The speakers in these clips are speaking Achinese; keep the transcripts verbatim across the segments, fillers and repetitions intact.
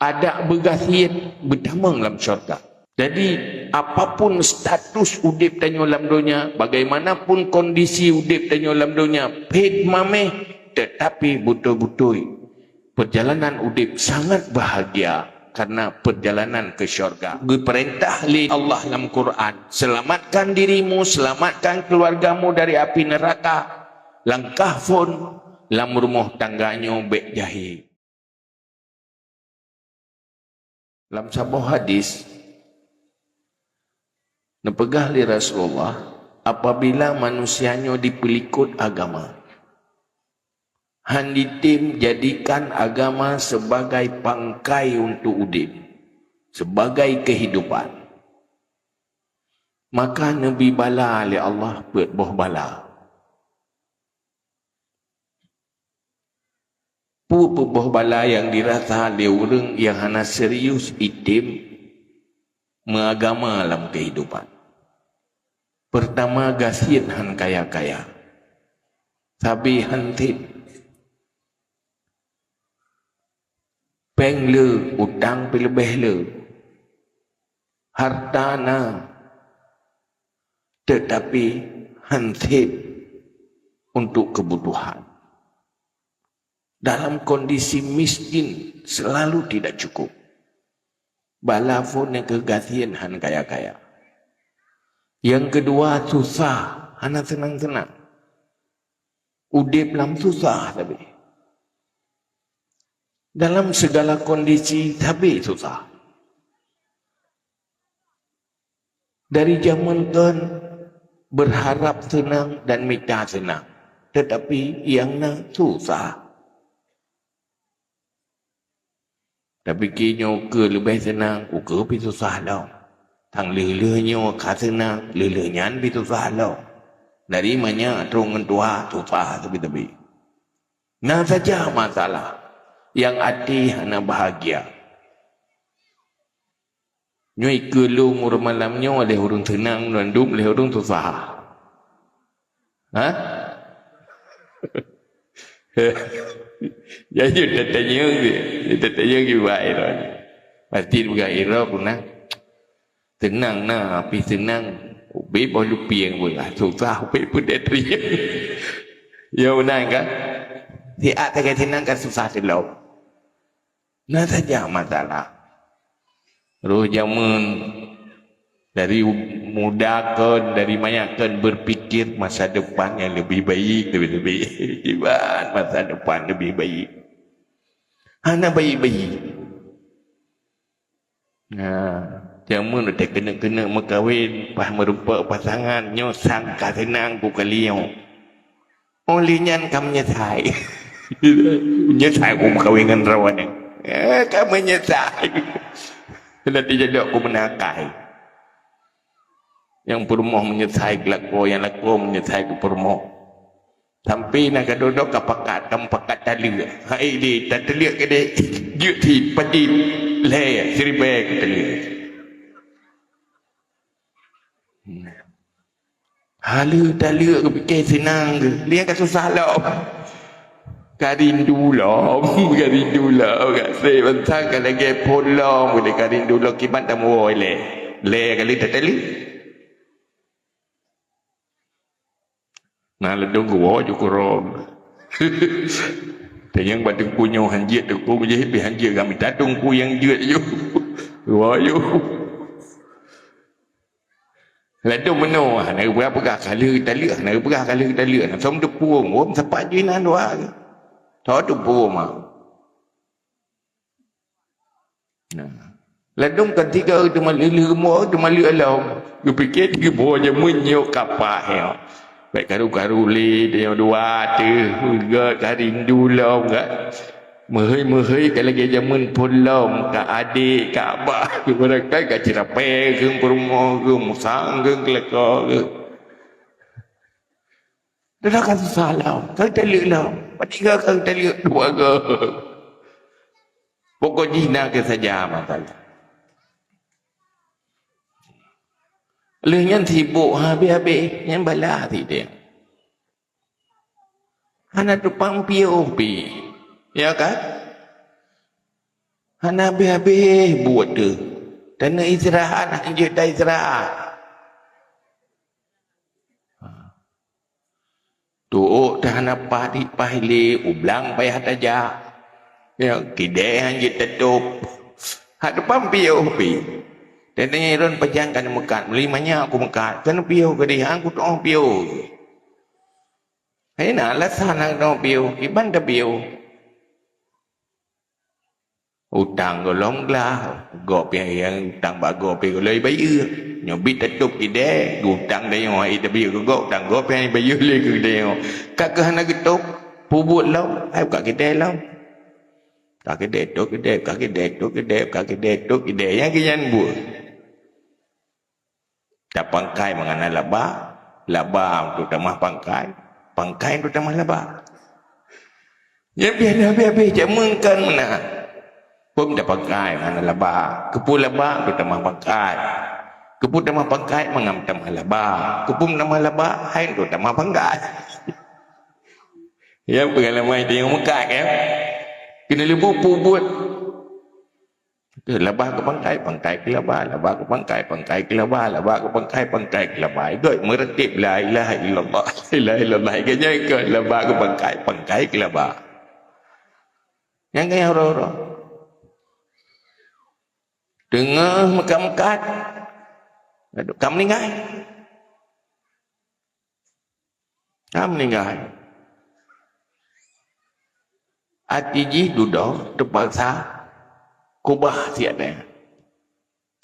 Adak beugasien beutamong lam syurga. Jadi, apapun status udeb tanyoe lam donya, bagaimanapun kondisi udeb tanyoe lam donya, phét mameh, tetapi beutôi-beutôi perjalanan udeb sangat bahagia karena perjalanan ke syurga. Geupeurintah lé Allah lam Quran, "Selamatkan dirimu, selamatkan keluargamu dari api neraka." Langkah phon lam rumoh tangga nyoe bék jahé. Lam saboh hadis, neupeugah lé Rasulullah, apabila manusia nyoe dipeulikot agama, hán jitem jadikan agama sebagai pangkai untuk udeb, sebagai kehidupan, maka neubi bala lé Allah peuet boh bala. Peue peuboh bala nyang dirasa lé ureuëng nyang hana serius item meuagama lam keuhidupan? Peurtama, gasien hán kaya-kaya, sabe hán sép, péng le, utang pih leubeh le, hareuta na, teutapi hán sép untuk keubutuhan. Dalam kondisi miskin, selalu tidak cukup. Bala phon nyang keu gasien hán kaya-kaya. Nyang keudua, susah, hana seunang-seunang. Udeb lam susah sabe. Dalam segala kondisi sabe susah. Dari jameun kon beurharab seunang dan mita seunang, teutapi nyang na susah. Tapi keu nyoe keu leubeh seunang, ukeue pih susah lom. Sang lheueh-lheueh nyoe ka seunang, lheueh-lheueh nyan pih susah lom. Dari manyak trok ngon tuha susah teubi-teubi. Na saja masalah, nyang até hana bahagia. Nyoe ikeue lôn uroe malam nyoe lé ureuëng seunang, lôn dum lé ureuëng susah. Ha? Jadi tatanyong, tatanyong kiban iroe. Pasti bukan iroe pun nah. Seunang na, tapi seunang ubé boh lupieng pun lah susah ubé pun dia terima. Ya benar kan? Siat sagai seunang kan susah silop. Na saja masalah. Roh jameun dari muda kon, dari manyak kon berpikir masa depan yang lebih baik, lebih-lebih. Kiban masa depan lebih baik. Hana baik-baik. Nah, jameun udah keuneuk-keuneuk meukawen, pas meurumpok pasangan, nyoe sang ka seunang ku kali nyoe. Óh lheueh nyan ka meunyeusai. Meunyeusai ku meukawen ngon droeneuh. Eh, ka meunyeusai. Nanti jadi aku meunyeusai. Nyang peurumoh meunyeusai keu lakoe, nyang lakoe meunyeusai keu peurumoh. Sampai na ka dudoe ka pakat, ka meupakat taleuek. Hai deh, tateuliek keudeh. Jeuet sit padit lhèe siribèe keu taleuek. Haleue taleuek geupike seunang geuh, lé ka susah lom. Ka rindu lom, ka rindu lom, ka seb bansa ka lagèe phon lom, ka rindu lom kiban tamuwoe lé. Lé kali tataleuek. Na ladôm geuwoe ju keurôm. Tanyong bak teungku nyoe han jeuet teungku, meujeuet pih han jeuet, ka mita teungku nyang jeuet ju. Geuwoe ju. Ladôm meunoe, hana geupeugah-peugah, ka lheueh taleuek, hana geupeugah ka lheueh taleuek, na som teupuông, wom sapat ju inan dua. Tho teupuông ma. Nah. Ladôm ka tiga teuma lheueh-lheueh rumoh, teuma lheueh lom. Geupike geuboh jameun nyoe ka paih nyoe. Bèk karu-karu lé tanyoe dua teuh, gèt ka rindu lom gèt. Meuhôi-meuhôi ka lagèe jameun phon lom, ka adék, ka abah, barangkai ka ceurapèe keuh peurumoh keuh, musang keuh keu lakoe keuh. Dah ka susah lom, ka taleuek lom. Padahai ka taleuek dua go. Pokok jih na keuh saja masalah. Lheueh nyan sibuk habéh-habéh, nyan bala sidéh. Hana teupang piôh pih. Ya kan? Hana habéh-habéh buet teuh. Taneuk istirahat, hanjeuet ta-istirahat. Tuok teuh hana paih, paih lé, u blang payah tajak. Ya, kidée hanjeuet tatôb. Hana teupeu piôh pih. Teuntée nyan lôn pajan ka neumeukat, meuli manyak kumeukat, keuneuk piôh keudeh, han kutu'oh piôh. Hai na alasan hana kutu'oh piôh, kiban tapiôh. Utang gohlom glah, gob nyang utang bak gob pih gohlom bayeue. Nyoe bit tatôb kidée, utang tanyoe hana tabayeue keu gob, utang gob nyang bayeue lé keu tanyoe. Ka keuh hana geutôb, peubuet lom, hai buka kidée lom. Ka kidée tôb kidée, ka kidée tôb kidée, ka kidée tôb kidée, nyang keu nyan buet. Tapangkai mangat na laba, laba untuk tamah pangkai, pangkai untuk tamah laba. Nyan pih hana habéh-habéh, jameun kan meunan. Peue tapangkai mangat na laba, keupeue laba untuk tamah pangkai, keupeue tamah pangkai mangat tamah laba, keupeue tamah laba hai untuk tamah pangkai. Ya, peungalaman tanyoe meukat, ya. Keuneuk leubu peubuet. Laba keu pangkai, pangkai keu laba, laba keu pangkai, pangkai keu laba, laba keu pangkai, pangkai keu laba. Ikot meureuteb la ilaha illallah, la ilaha illallah. Ikot nyan ikot laba keu pangkai, pangkai keu laba. Nyang keu nyang uroe-uroe. Teungoh meukat-meukat, ka meuninggai. Ka meuninggai. Até jih dudoe teupaksa kubah siat nyan.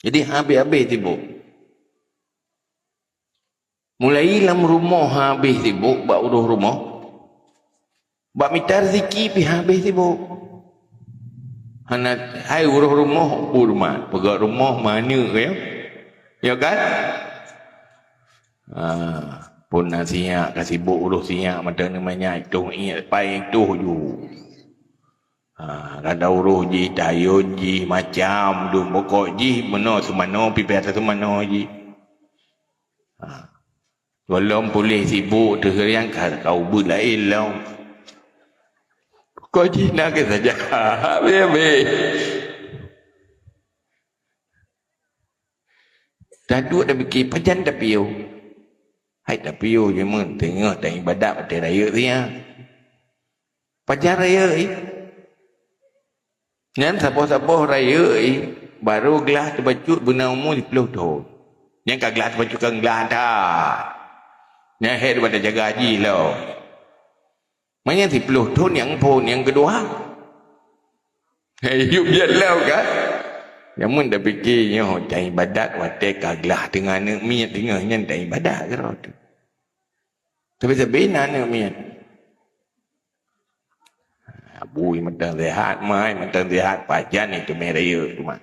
Jadi habéh-habéh sibok. Mulai lam rumoh habéh sibok bak ureuëng rumoh. Bak mita rezeki pih habéh sibok. Hana hai ureuëng rumoh, ureuëng mat. Peugah rumoh maneuk, ya. Ya kan? Ha, pun na sinyak ka sibok ureuëng sinyak mantong manyak itoh iek pai itoh ju. Ha, rada ureuëng jih, tayôn jih, macam dum pokok jih meunoe seumanoe pih biasa seumanoe jih. Ha. Gohlom puléh sibok teuh riang ka, ka ubeut laén lom. Pokok jih na keu saja. Habéh-habéh. Taduek tapike pajan tapiôh. Hai tapiôh jameun teungoh taibadat watée rayeuk siat. Pajan rayeuk ih. Nyan saboh-saboh rayeuk ih, barô glah teubacut beuna umu siploh thon. Nyan ka glah teubacut kan glah that. Nyan hék daripada jaga jih lom. Meunyan siploh thon nyang phon nyang keudua. Hai hidup jih lom kan? Jameun tapike nyoe taibadat watée ka glah teungoh aneuk miet teungoh nyan taibadat keudroe teuh. Tapi sabe na aneuk miet. Abu mantong sihat, mai mantong sihat, pajan itu meh rayeuk teuma.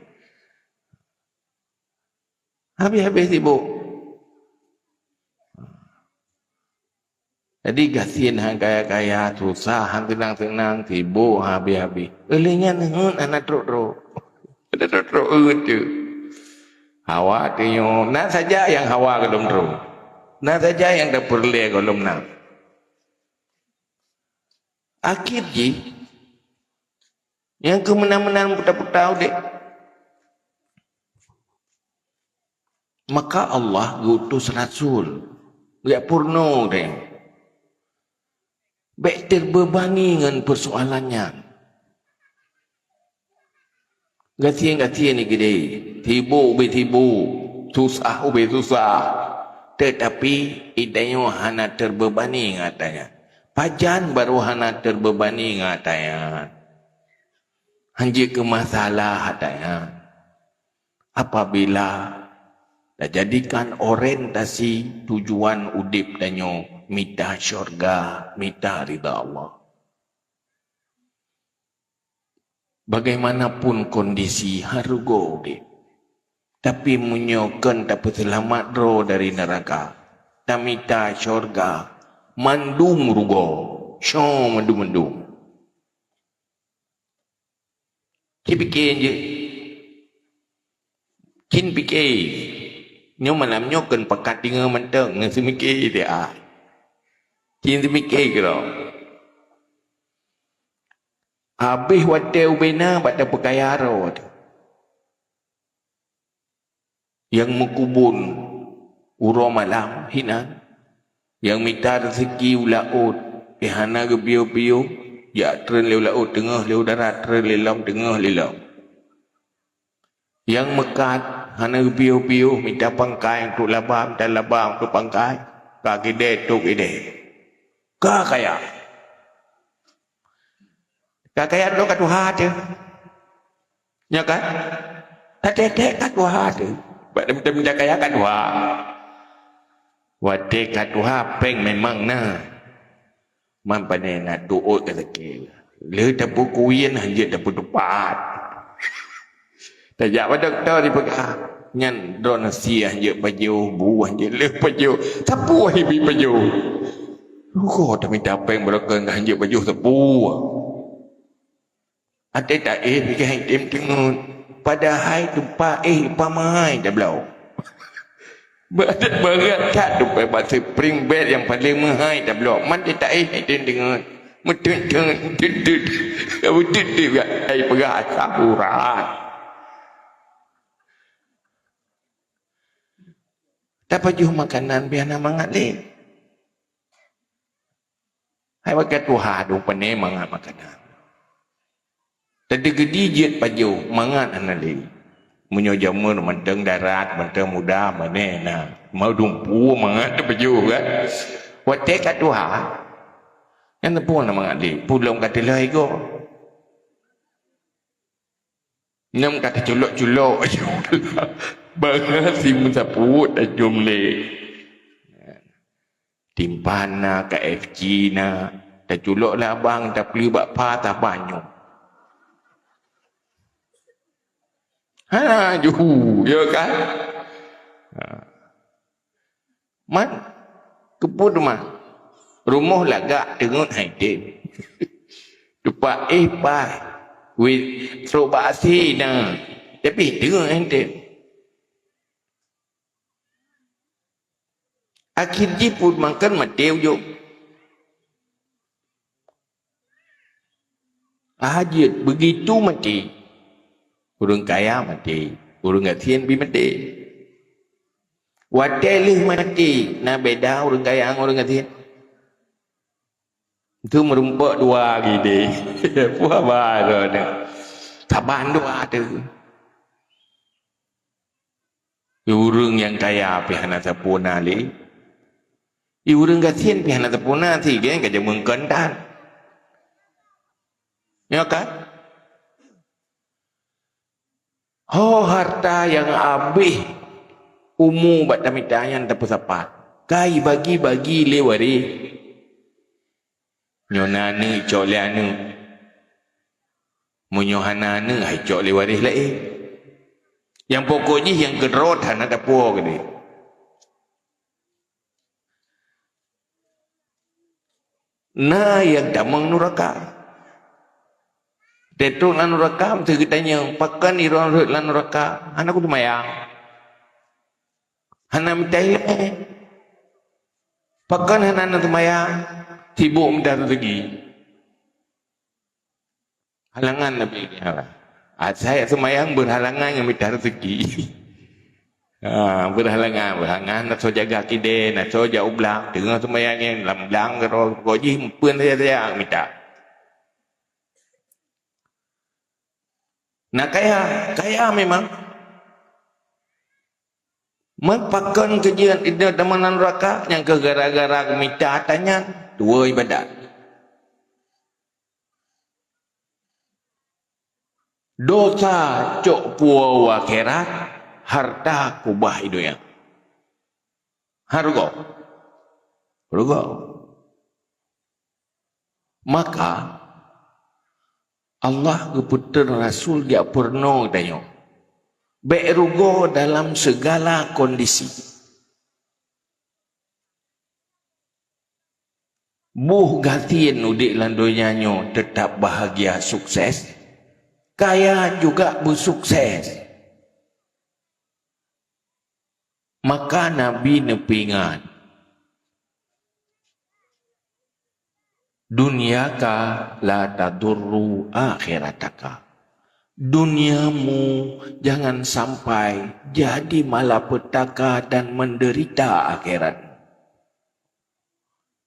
Habéh-habéh sibok. Jadi gasien han kaya-kaya, susah han seunang-seunang, sibok han habéh-habéh. Lheueh nyan heuet hana trok-trok. Hana trok-trok heuet tu. Hawa teunyoe, na saja nyang hawa gohlom trok. Na saja nyang tapeureulée gohlom na. Akhé jih, nyang keu meunan-meunan puta-puta udeb. Maka Allah geuutus rasul, geujak peurunoe tanyoe. Bék teubebani ngon peusoalan nyan. Gasien-gasien ni geude, sibok ubé sibok, susah ubé susah. Teutapi, geutanyoe hana teubebani ngon ata nyan. Pajan barô hana teubebani ngon ata nyan? Hanjeuet keu masalah ata nyan. Apabila tajadikan orientasi tujuan udeb tanyoe mita syurga, mita ridha Allah. Bagaimanapun kondisi, han rugoe udeb. Tapi meunyoe kon tapeuseulamat droe dari neuraka, tamita syurga, mandum rugoe, soe mandum-mandum. Ci pike jeuet. Cit pike. Nyoe malam nyoe kon pakat deungoe mantong, ngon seumike siat. Cit seumike keudroe. Habéh watée ubena bak tapeukaya droe teuh. Nyang meukubon uroe malam hinan, nyang mita reuseuki u laôt, eh, hana geupiôh-piôh, jak treun lé u laôt teungoh lé u darat, treun lé lom teungoh lé lom. Nyang meukat hana geupiôh-piôh, mita pangkai untuk laba, mita laba untuk pangkai, ka keudée trok keudée. Ka kaya. Ka kaya droe ka tuha teuh. Nyo kan? Ka teuh-teuh ka tuha teuh. Bak teumita kaya ka tuha. Watée ka tuha péng memang na. Man pane na tuôt ka sakét. Le tapeukuyen hanjeuet tapeuteupat. Tajak bak dokto jipeugah, nyan droeneuh sie hanjeuet pajoh, bu hanjeuet lheueh pajoh. Sapeue hibi pajoh? Rugoe tamita péng barokon hanjeuet pajoh sapeue. Até taéh pih ka item teungeut. Padahai teumpat éh lupa meuhai tabloe. Beurat that teumpat bak spring bed nyang paleng meuhai tabloe. Man taéh item teungeut. Meuteut-teut, meuteut-teut. Meuteut-teut ka ai peugah asam urat. Tapajoh makanan pih hana mangat lé. Hai bak ka tuha dong pane mangat makanan. Teudeugedi jeuet pajoh mangat hana lé. Meunyoe jameun mantong darat, mantong muda, pane na. Mau dumpu mangat teupajoh kan. Watée ka tuha, nyan teupeu na mangat lé. Pulom ka teuloh igoe. Nyan ka teuculok-culok. Bangat si meusapeue tajom lé. Timphan na, K F C na, taculok lé abang, tapeuleueh bak pha, tabanyong. Hana juhu, ya kan? Ha. Man, keupeue teuma? Rumoh lagak teungeut hai tem. Teumpat éh paih, wit trok bak asie na, tapi teungeut hai tem. Akhé jih pun makan maté ujong. Ah, jeuet, begitu maté. Ureuëng kaya maté, ureuëng gasien pih maté. Watée lheueh maté, na beda ureuëng kaya ngon ureuëng gasien. Itu meurumpok dua gidée. Puah ba droeneuh. Saban dua teuh. Di ureuëng nyang kaya pih hana sapeue na lé. Di ureuëng gasien pih hana sapeue na, si geng ka jameun keu intan. Nyo kan? Ho harta nyang habéh umu bak tamita nyan tapeusapat. Ka ibagi-bagi lé waréh. Nyoe na aneuëk, icok lé aneuëk. Meunyoe hana aneuëk, hai cok lé waréh laén. Nyang pokok jih nyang keudroe hana tapuwoe keudeh. Na nyang tamong nuraka. Teutôk lam nuraka, meuteugeutanyoe, pakon droe rhot lam nuraka, hana kuteumaya. Hana mita ilée. Pakon hana na seumayang? Sibok mita reuzeki. Halangan Nabi Muhammad. Asai seumayang beurhalangan ngon mita reuzeki. Ha, beurhalangan, beurhalangan, na soe jaga kidée, na soe jak u blang, teungoh seumayang nyan lam blang keudroe jih meupeuen saja-saja mita. Na kaya, kaya memang. Meupakon keujeuet ideh teuma lam nuraka nyang keu gara-gara mita tanyan tuwoe ibadat. Dosa cok puwoe u akhirat, harta kubah i donya. Ha rugoe. Rugoe. Maka, Allah geupeutrön rasul jak peurunoe tanyoe. Bék rugoe dalam segala kondisi. Boh gasien udeb lam donya nyoe teutap bahagia sukses, kaya juga beusukses. Maka Nabi neupeuingat, Dunyaka la tadurru akhirataka. Duniamu jangan sampai jadi malapetaka dan menderita akhirat.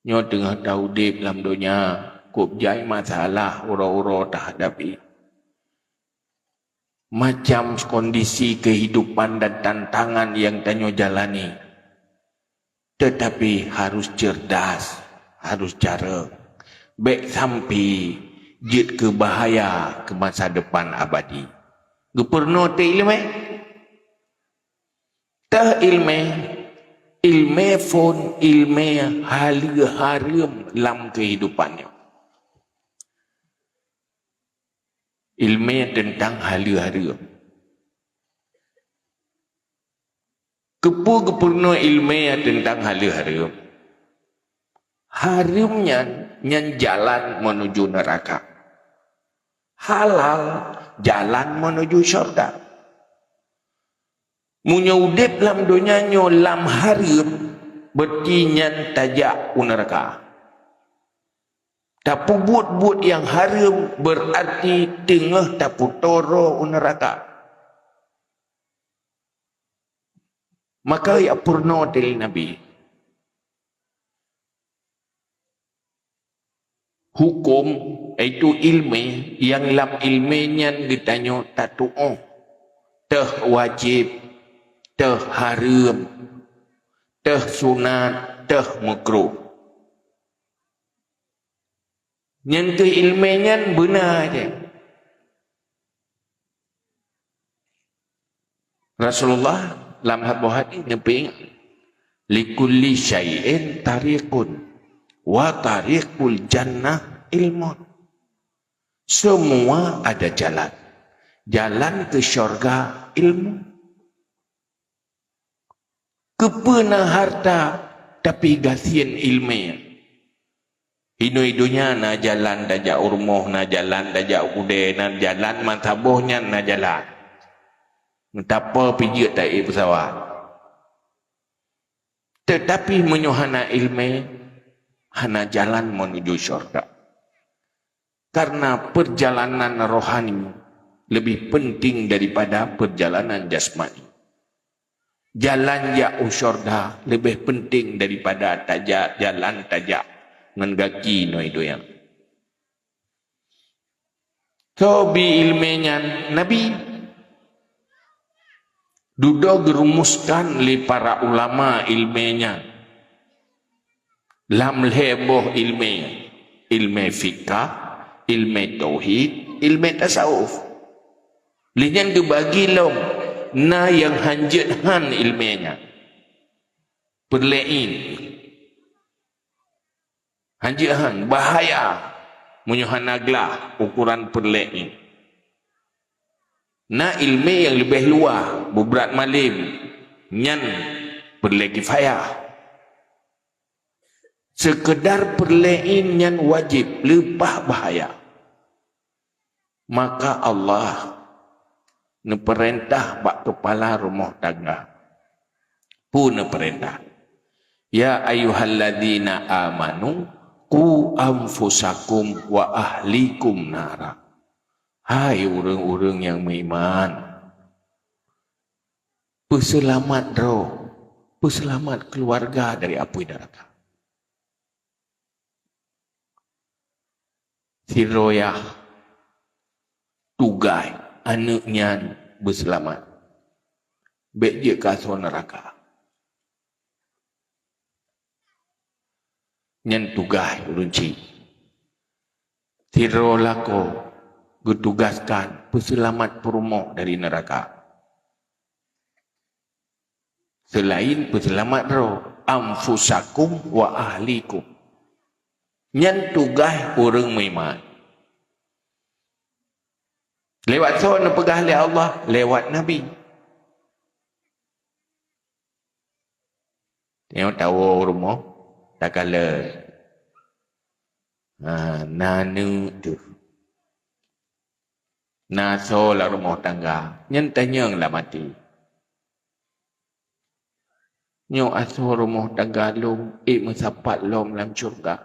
Nyoe teungoh taudeb lam donya, kop jai masalah uroe-uroe tahadapi. Macam kondisi kehidupan dan tantangan yang tanyoe jalani. Tetapi harus cerdas, harus carek. Bèk sampai jeuet keu bahaya keu masa depan abadi. Geupeurunoe teuh ileumèe? Teuh ileumèe, ileumèe phôn, ileumèe haleue hareuem lam keuhidupan nyoe. Ileumèe teuntang haleue hareuem. Keupeue geupeurunoe ileumèe teuntang haleue hareuem? Hareuem nyan, nyan jalan menuju neuraka. Halal, jalan menuju syurga. Meunyoe udeb lam donya nyoe lam hareuem, beurati nyan tajak u neuraka. Tapeubuet buet nyang hareuem beurati teungoh tapeutoe droe u neuraka. Maka geupeurunoe teuh lé Nabi. Huköm, yaitu ileumèe, nyang lam ileumèe nyan geutanyoe tatu'oh, teuh wajéb, teuh hareuem, teuh sunat, teuh meukruh. Nyan keuh ileumèe nyan beuna jih. Rasulullah lam saboh hadis neupeuingat, "Likulli syai'in tariqun, wa tariqul jannah ilmun." Semua ada jalan. Jalan ke syurga ilmu. Keupeue na harta, tapi gasien ileumèe? Inong donya na jalan tajak u rumoh, na jalan tajak u keudè, na jalan meusaboh nyan na jalan. Meusapeue pih jeuet taék peusawat. Teutapi meunyoe hana ileumèe, hana jalan menuju syurga. Karena perjalanan rohani lebih penting daripada perjalanan jasmani. Jalan jak u syurga leubeh penting daripada tajak, jalan tajak ngon gaki nyoe donya. Soe bi ileumèe nyan? Nabi. Dudoe geurumuskan lé para ulama ileumèe nyan lam lhèe boh ileumèe, ileumèe fikah, ileumèe tauhid, ileumèe tasawuf. Lé nyan geubagi lom, na nyang hanjeuet han ileumèe nyan. Peureulèe in. Hanjeuet han, bahaya meunyoe hana glah ukoran peureulèe in. Na ileumèe nyang leubeh luwa, beubrat malem, nyan peureulèe kifayah. Seukeudar peureulèe in nyan wajéb, leupah bahaya. Maka Allah neupeurintah bak keupala rumoh tangga. Peue neupeurintah? "Ya ayyuhalladzina amanu, qu anfusakum wa ahlikum nara." Hai ureuëng-ureuëng nyang meuiman, peuseulamat droe, peuseulamat keuluwarga dari apui neuraka. Sidroe yah tugaih aneuëk nyan beuseulamat, bék jeuet keu asoe neuraka. Nyan tugaih ureuëng chik. Sidroe lakoe geutugaskan peuseulamat peurumoh dari neuraka. Seulaén peuseulamat droe, "Anfusakum wa ahlikum." Nyan tugaih ureuëng meuiman. Lewat soe neupeugah lé Allah? Lewat Nabi. Nyoe tawoe u rumoh, takalon. Ha, na aneuëk teuh. Na asoe lam rumoh tangga, nyan tanyong lam até. Nyoe asoe rumoh tangga lôn ék meusapat lom lam syeuruga.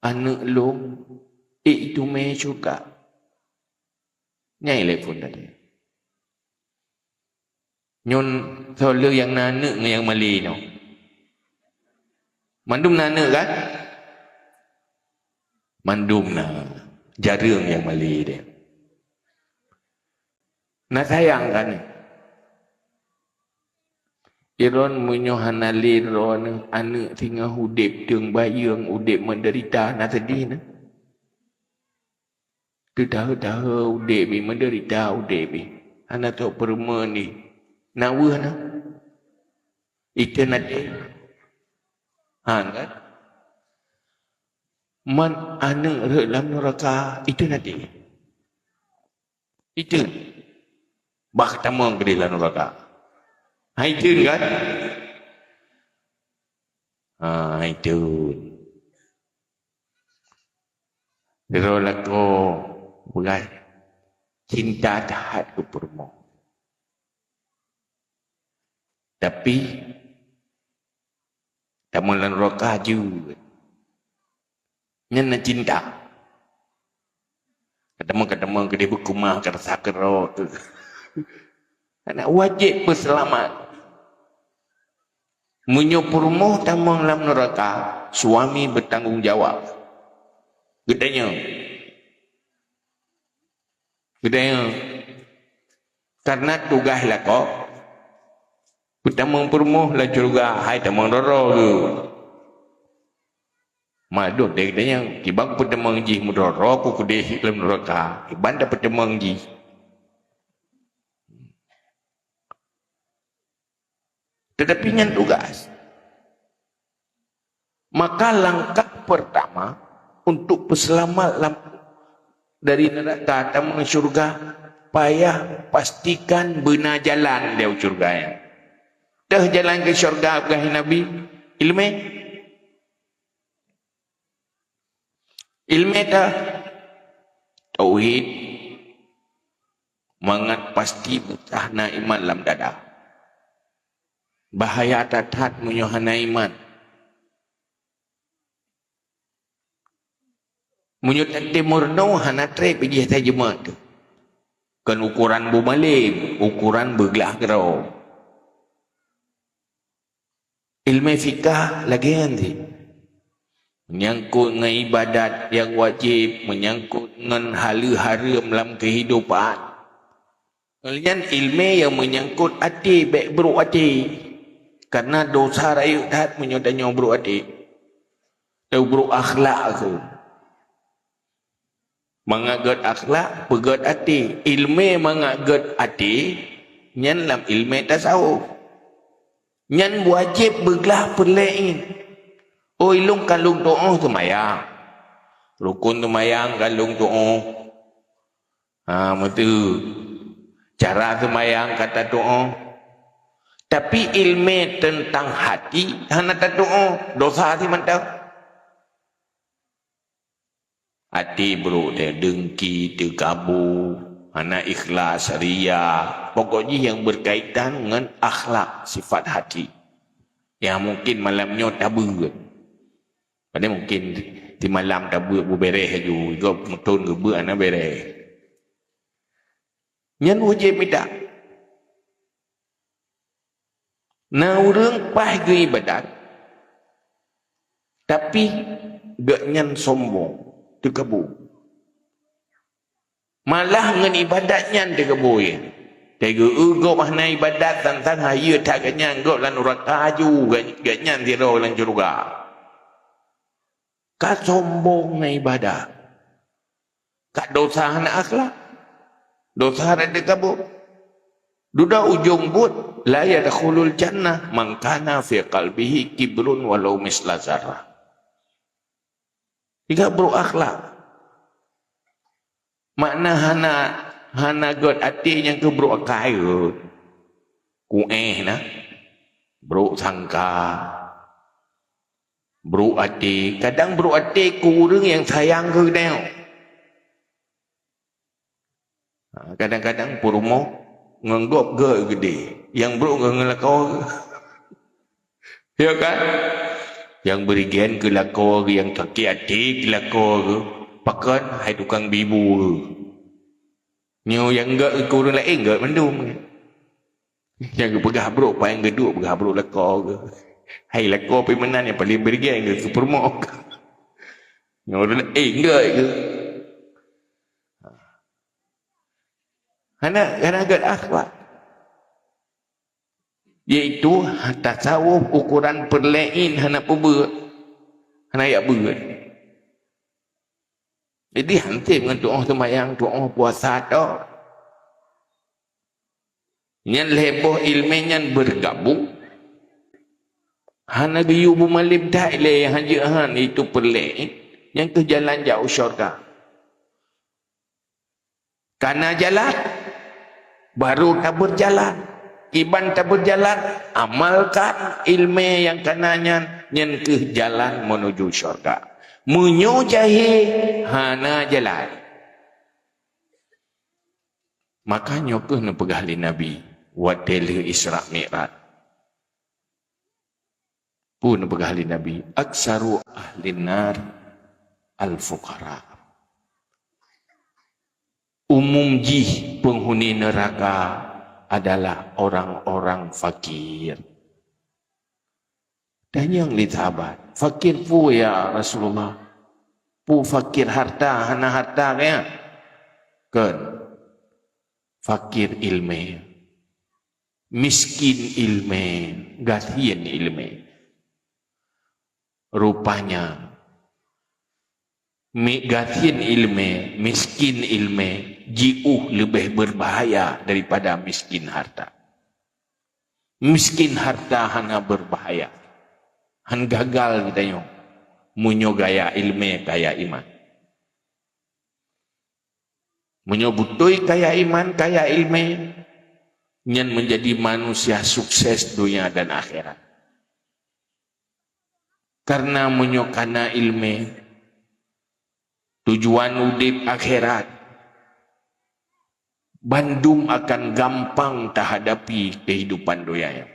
Aneuk lôn ék teumé syeuruga. Nyan ilée phon tadi. Nyoe soe le nyang na aneuk ngon nyang malée nyoe? Mandum na aneuk kan? Mandum na. Jareueng nyang malée deh. Na sayang kan? Iron meunyoe hana lé droeneuh aneuk singoh udeb teung bayeung, udeb meuderita, na seudeh na. Teudahe-dahe udeb jih, meuderita udeb jih. Hana trok peurumoh jih. Na weueh na? Iteun até. Ha kan? Man aneuk rhot lam nuraka, iteun até. Iteun. Bah tamong keudeh lam nuraka. Hai iteun kan? Ha, hai iteun. Sidroe lakoe peugah cinta that keu peurumoh. Tapi tamong lam nuraka jeuet. Nyan na cinta. Katamong-katamong keudeh beukeumah, karasa keudroe. Karena wajéb peuseulamat. Meunyoe peurumoh tamong lam nuraka, suami bertanggung jawab. Geutanyoe. Geutanyoe. Karena tugaih lakoe, peutamong peurumoh lam syeuruga, hai tamong droe-droe geuh. Madot deh geutanyoe, kiban peutamong jih meudroe-droe ku keudeh lam nuraka, kiban tapeutamong jih. Tetapi nyan tugas. Maka langkah pertama untuk peuseulamat lam, dari neuraka tamong syeuruga, payah pastikan beuna jalan lé syeuruga nyan. Teuh jalan keu syeuruga peugah Nabi, ileumé. Ileumé teuh tauhid, mangat pasti beutah na iman lam dada. Bahaya that-that meunyoe hana iman. Meunyoe teuntée meurunoe hana treb jih tajeumat teuh. Kon ukoran bumalém, ukoran beuglah keudroe. Ileumé fikah lagée nyan cit. Meunyangkot ngon ibadat nyang wajéb, meunyangkot ngon haleue hareuem lam keuhidopan. Ngon nyan ileumé nyang meunyangkot até bék brok até. Kareuna dosa rayeuk that meunyoe tanyoe brok até. Teubrok akhlak kheueh. Mangat gét akhlak, peugét até. Ileumé mangat gét até, nyan lam ileumé tasawuf. Nyan wajéb beuglah peureulée nyan. Oi, lôn ka lôn tuoh seumayang. Rukon seumayang ka lôn tuoh. Ha, meuteu. Cara seumayang ka tatuoh. Tapi ileumé teuntang hati hana tatuoh. Dosa si mantong. Até brok teuh, deungki, teukabu, hana ikhlas, ria, pokok jih nyang beukaitan ngon akhlak, sifat hati. Nyang mungken malam nyoe tabeuet. Padahai mungken simalam tabeuet beubeureh laju, gob meuthon geubeuet hana beureh. Nyan wajéb mita. Na ureuëng paih geuibadat, tapi gobnyan sombong, teukabu. Malah ngon ibadat nyan teukabu, ya. Teuka gob hana ibadat, sang-sang hayeue that gobnyan, gob lam nuraka laju, gobnyan sidroe lam syeuruga. Ka sombong ngon ibadat. Ka dosa hana akhlak. Dosa hana teukabu. Dudoe ujong buet, "La yadkhulul jannah man kana fi qalbihi kibrun walau misla zarrah." Tiga brok akhlak. Makna hana, hana gét até nyang keu brok akai gét. Kuéh na. Brok sangka. Brok até. Kadang brok até keu ureuëng nyang sayang keu geutanyoe. Ha, kadang-kadang peurumoh ngon gob gét geudeh. Nyang brok ngon lakoe. Ya kan? Nyang beurigen keu lakoe geuh, nyang sakét até keu lakoe geuh, pakon hai tukang bibu geuh. Nyoe nyang gét keu ureuëng laén gét mandum. Nyang geupeugah brok paléng geuduek peugah brok lakoe geuh. Hai lakoe pih meunan nyang paléng beurigen geuh keu peurumoh. Nyoe ureuëng laén gét geuh. Hana, hana gét akhlak. Yaitu tasawuf ukuran peureulée hana peubeuet, hana jak beuet. Jadi hanseb ngon tuoh seumayang, tuoh puasa tok. Nyan lhée boh iéleumé nyan beurgabong. Hana geuyue beumalém that lé hanjeuet han itu peureulée, nyan keuh jalan jak u syurga. Kana jalan, baru tabeurjalan. Kiban tabeurjalan, amalkan iéleumé nyang kana nyan, nyan keuh jalan meunuju syurga. Meunyoe jahé, hana jalan. Maka nyoe keuh neupeugah lé Nabi watée lheueh Isra Mi'raj. Peue neupeugah lé Nabi, "Aktsaru ahlin nar al-fuqara." Umum jih peunghuni neuraka adalah orang-orang fakir. Tanyong lé sahabat, "Fakir peue ya Rasulullah? Peue fakir harta, hana harta kah?" Kon. Fakir iéleumé. Miskin iéleumé, gasien iéleumé. Rupanya, mi-, gasien iéleumé, miskin iéleumé jiôh leubeh beubahaya daripada miskin harta. Miskin harta hana beubahaya. Han gagal geutanyoe meunyoe gaya iéleumé, gaya iman. Meunyoe beutôi kaya iman, kaya iéleumé, nyan meunjadi manusia sukses donya dan akhirat. Karena meunyoe kana iéleumé, tujuan udeb akhirat, bandum akan gampang tahadapi keuhidupan donya nyoe.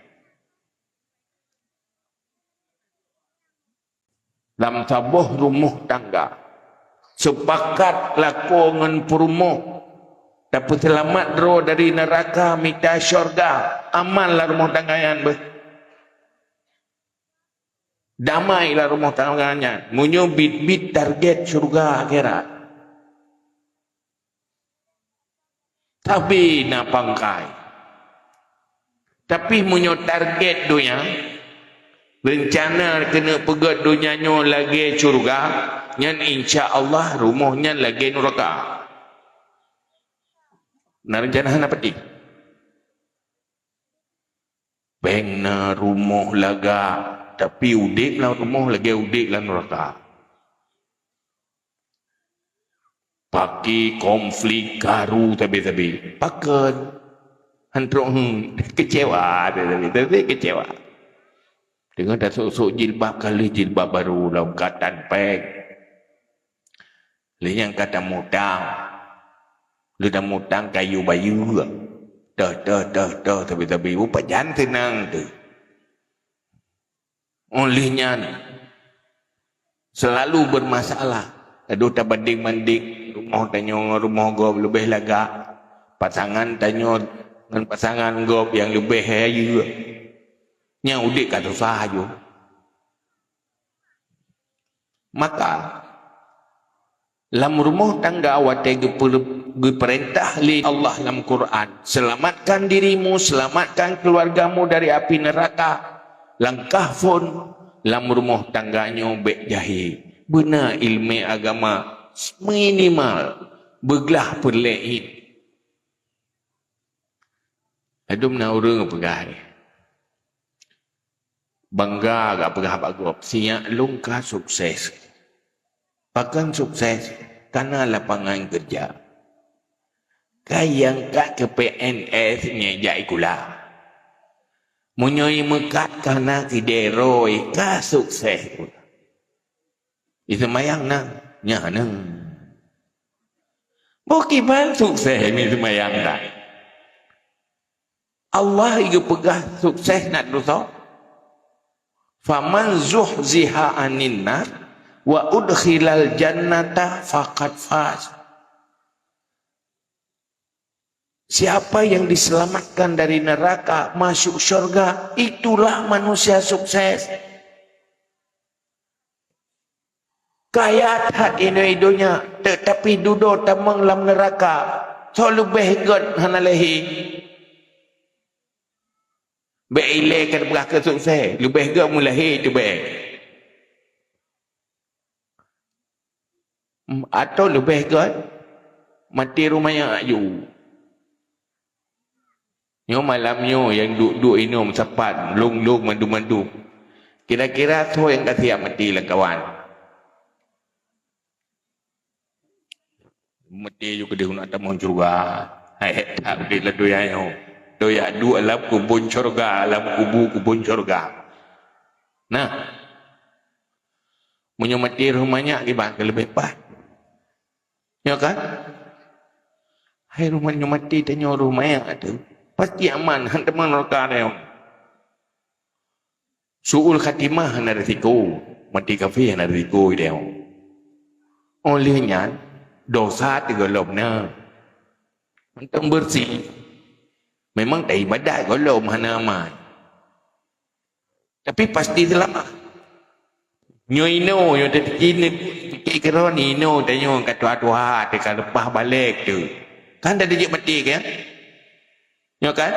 Lam saboh rumoh tangga, seupakat lakoe ngon peurumoh, tapeuseulamat droe dari neuraka mita syurga, aman lam rumoh tangga nyan beuh. Damai lam rumoh tangga nyan, meunyoe biet-biet target syurga akhirat. Sabe na pangkai. Tapi meunyoe target donya, reuncana keuneuk peugét donya nyoe lagée syurga, nyan insya Allah rumoh nyan lagée nuraka. Na reuncana hana pati. Péng na rumoh laga, tapi udeb lam rumoh lagée udeb lam nuraka. Paki konflik karu sabe-sabe. Pakon? Han trok, hmm, kecewa sabe-sabe, sabe kecewa. Deungon tasok-sok jilbab, ka lheueh jilbab baru lom katan péng. Lheueh nyan ka tamutang. Lheueh tamutang kayu bayeue. Teuh, teuh, teuh, teuh, sabe-sabe. Upat jan seunang teuh. Óh lheueh nyan, seulalu beurmasalah. Adoh, tabandeng-bandeng rumoh tanyoe ngon rumoh gob leubeh lagak, pasangan tanyoe ngon pasangan gob nyang leubeh hayeue. Nyan udeb ka susah aju. Maka, lam rumoh tangga watée geupeu-, geupeurintah lé Allah lam Quran, "Selamatkan dirimu, selamatkan keluargamu dari api neraka." Langkah phon lam rumoh tangga nyoe bék jahé. Beuna iéleumé agama minimal, beuglah peureulée. Ladum na ureuëng peugah, bangga geupeugah bak gob, "Siyak lôn ka sukses." Pakon sukses? Kana lapangan keureuja. Ka nyang ka keu P N S nyang jak sikula. Meunyoe meukat kana keudée roe, ka sukses. Iseumayang na, nyan na. Bukon ban sukses iseumayang na. Allah geupeugah sukses na dosa. "Faman zuhziha 'anin nar wa udkhilal jannata faqad faz." Siapa yang diselamatkan dari neraka, masuk syurga, itulah manusia sukses. Kaya that inoe donya, tetapi dudoe tamong lam neraka, soe leubeh gét hana lahé. Bék ilée ka peugah keu sukses, leubeh gét meulahé teuh bék. Atau leubeh gét maté ruh manyak ju. Nyoe malam nyoe nyang duek-duek inong sapat, lôn-lôn mandum-mandum. Kira-kira soe nyang ka siap maté lam kawan? Maté ju keudeh na tamong syeuruga. Hai, tak udép lam donya nyoe. Donya duek lam kubun syeuruga, lam kubu kubun syeuruga. Nah. Meunyoe maté roh manyak kiban ka leubeh paih. Nyo kan? Hai, roh manyak, nyoe maté tanyoe roh manyak teuh. Pasti aman, han teuma neuraka nyoe. Su'ul khatimah hana risiko, maté kafé hana risiko idéh. Óh lheueh nyan, dosa teuh gohlom na. Mantong beureuséh. Memang taibadat gohlom hana aman. Tapi pasti seulamat. Nyoe inoe, nyoe teuh keunoe, teuh keudroe inoe tanyoe ka tuha-tuha, teuh ka leupah balek teuh. Kan dah jeuet maté kan? Nyoe kan?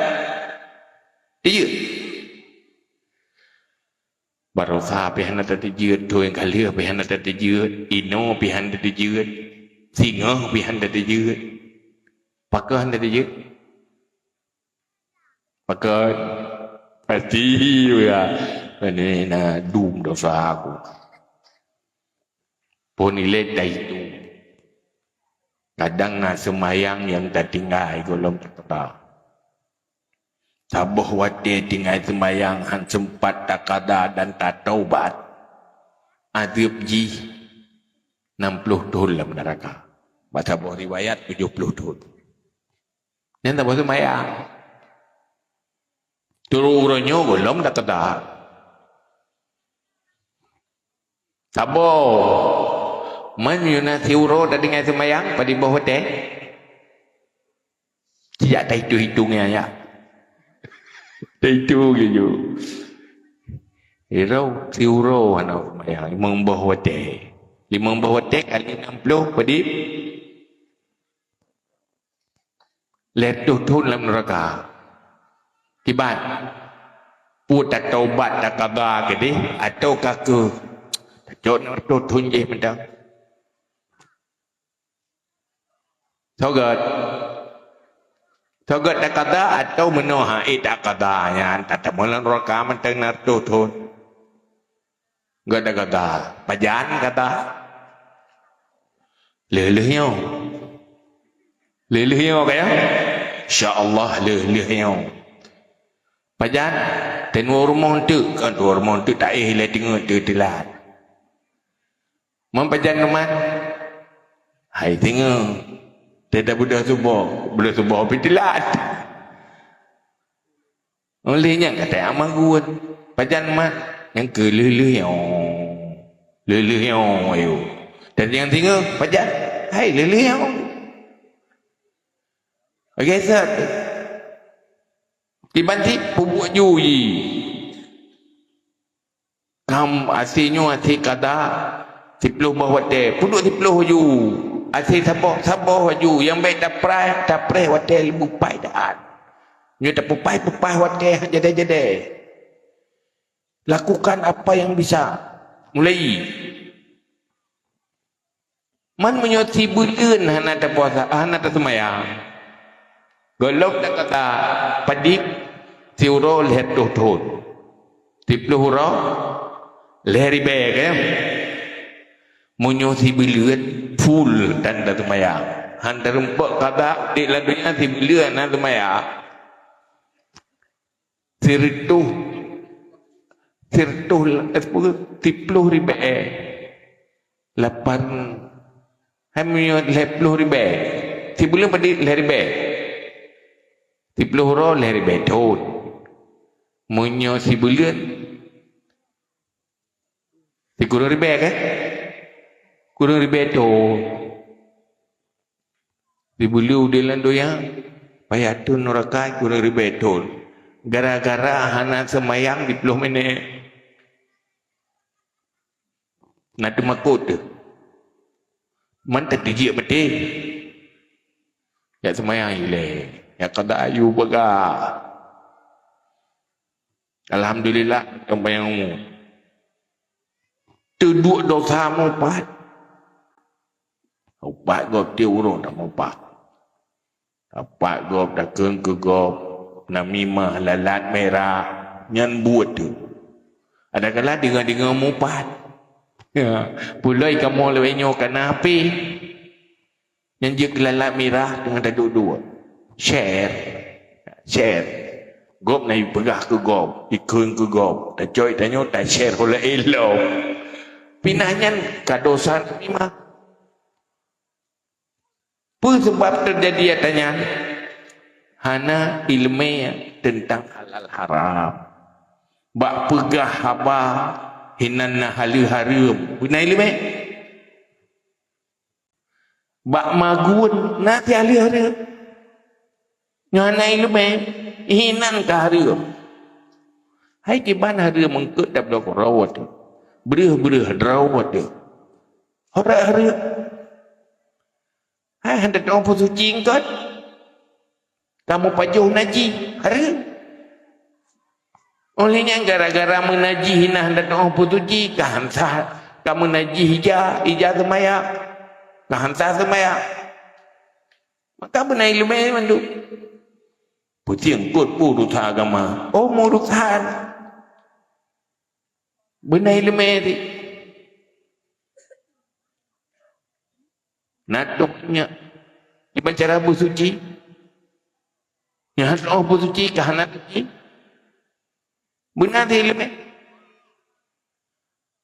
Iya. Baroesa pih hana tateujeuet, thôn ka lheueh pih hana tateujeuet, inoe pih hana tateujeuet, singoh pih hana tateujeuet. Pakon hana tateujeuet? Pakon? Pasti ya. Ini na dum dosa aku. Phôn ilée taitu. Kadang na seumayang nyang tatinggai gohlom takada. Saboh watée tinggai seumayang han seumpat takada dan tataubat, azeub jih nam ploh thôn lam neuraka. Bak saboh riwayat tujoh ploh thôn. Nyan saboh seumayang. Turu uroe nyoe gohlom takada. Saboh. Man yuna siuroe tatinggai seumayang, padum boh watée? Sijak tahitung-hitung nyan, ya. Tahitung laju. Iro siuroe hana seumayang, limong boh watée. Limong boh watée kali nam ploh, padum? Lhée reutôh thôn lam neuraka. Kiban? Peue tataubat takada keudeh, atawa ka keuh tacok nam reutôh thôn jih mantong? Soe gét? Soe gét takada atawa meunoe han ék takada nyan, tatamong lam neuraka mantong nam reutôh thôn? Gét takada. Pajan kata? Lheueh-lheueh nyoe. Lheueh-lheueh nyoe kaya? Insya Allah lheueh-lheueh nyoe. Pajan? Teunoe rumoh eunteuk, kan tuwoe rumoh eunteuk taéh lé teungeut teulat. Man pajan numan? Hai teungeut. Teudah beudôh suboh, beudôh suboh pih teulat. Óh lheueh nyan ka teuamah geuwon. Pajan mat? Nyang keu lheueh-lheueh nyoe. Lheueh-lheueh nyoe, ayo. Dan nyang singoh, pajan? Hai, lheueh-lheueh nyoe. Lagèe sat. Kiban cit, peubuet ju jih. Kam asèe nyoe asèe kada, siploh boh watèe, peuduek siploh ju. Asèe saboh, saboh ju. Nyang bèk tapreh, tapreh watèe leubeh pai that. Nyoe tapeupai-peupai watèe han jadèe-jadèe. Lakukan apa yang bisa. Mulai. Man meunyoe sibuleuen hana tapuasa, hana taseumayang, gohlom takata padit siuroe lhèe reutôh thôn, siploh uroe lhèe ribèe, kan? Meunyoe sibuleuen full tan taseumayang, han tarumpok kada udép lam donya sibuleuen hana seumayang, Sireutôh, sireutôh, eh, siploh ribèe. Lapan, hai meunyoe lhèe ploh ribèe. Sibuleuen padit lhèe ribèe. Siploh uroe lhèe ribèe thôn. Meunyoe sibuleuen Di kureueng ribèe kan? Kureueng ribèe thon. Di beuleu udeb lam donya, payah thon nuraka kureueng ribèe thon. Gara-gara hana seumayang di ploh minèt. Na teumakot teuh. Man teujeuet maté. Jak seumayang ilèe. Jak kada ayu peugah. Alhamdulillah, seumayang umu. Teuduek dosa meupat. Upat gob tiep uroe tamupat. Tapat gob, takheun keu gob, namimah, lalat mirah, nyan buet teuh. Adakala deungoe-deungoe mupat. Ya, peuloi kamoe lawét nyoe kana hapé. Nyan jeuet keu lalat mirah teungoh taduek-duek. Share. Share. Gob na jipeugah keu gob, jikheun keu gob. Tacok tanyoe ta-share ho laén lom. Pinah nyan ka dosa namimah. Peue seubab teujadi atra nyan? Hana iéleumé teuntang halal haram. Bak peugah haba hinan na halal hareuem, beuna iéleumé? Bak magun na si halal hareuem. Nyoe hana iéleumé, hinan ka hareuem. Hai kiban hareuem eungkôt tabloe keudroe teuh. Breueh-breueh droe teuh. Ho rot hareuem. Hai hana teu'oh peusuci eungkôt. Kamoe pajoh najih, hareuem. Óh lheueh nyan gara-gara meunajih na hana teu'oh peusuci, ka han sah, ka meunajih ija, ija seumayang. Ka han sah seumayang. Maka beuna iéleumé mandum. Peusieng kot peue urusan agama. Oh, meu urusan. Beuna iéleumé teuh. Na tôh nyak. Kiban cara beusuci. Nyan han teu'oh beusuci ka hana suci. Beuna teuh iéleumé.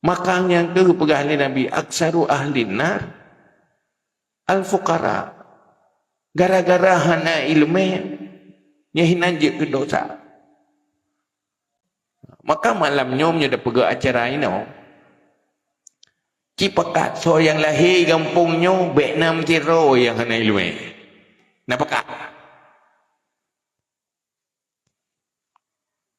Maka nyang keuh peugah lé Nabi, "Aktsaru ahlin nar al-fuqara." Gara-gara hana iéleumé, nyan hinan jeuet keu dosa. Maka malam nyoe meunyoe tapeugah acara inoe, ci pakat soe nyang lahé gampông nyoe bèk na meusidroe nyang hana iéleumé. Na pakat?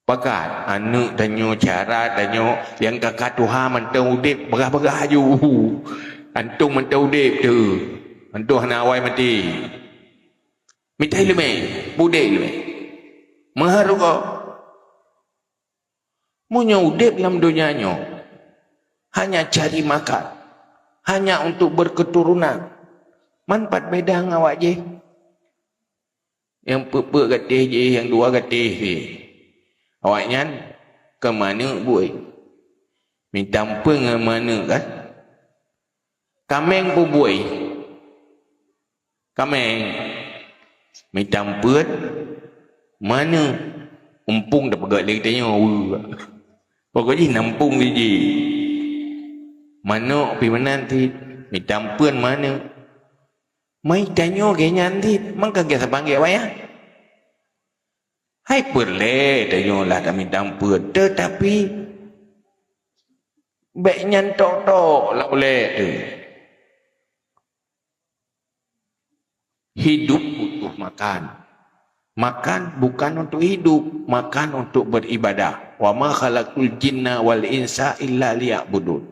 Pakat, aneuk tanyoe, cara tanyoe, nyang ka-ka tuha mantong udeb, bagah-bagah aju. Antom mantong udeb teuh. Antom hana awai maté. Mita iéleumé, beudeb iéleumé. Meuhareuga. Meunyoe udeb lam donya nyoe, hanya cari makan, hanya untuk berketurunan, man pat beda ngon awak jih. Nyang peuet-peuet gatéh jih, nyang dua gatéh jih. Awaknyan keu maneuk bui. Mita meupeuen ngon maneuk kan? Kaméng peue bui? Kaméng. Mita meupeuen maneuk. Mumpung tapeugah lé geutanyoe, weueh. Pokok jih na mumpung jih. Maneuk pih meunan cit, mita meupeuen maneuk. Meutanyoe gét nyan cit, mangka gét saban gét wayang. Hai peureulée tanyoe lah tamita meupeuen, teutapi bék nyan tok-tok lam ulée teuh. Hidup butuh makan. Makan bukan untuk hidup, makan untuk beribadah. "Wa ma khalaqtul jinna wal insa illa liya'budun."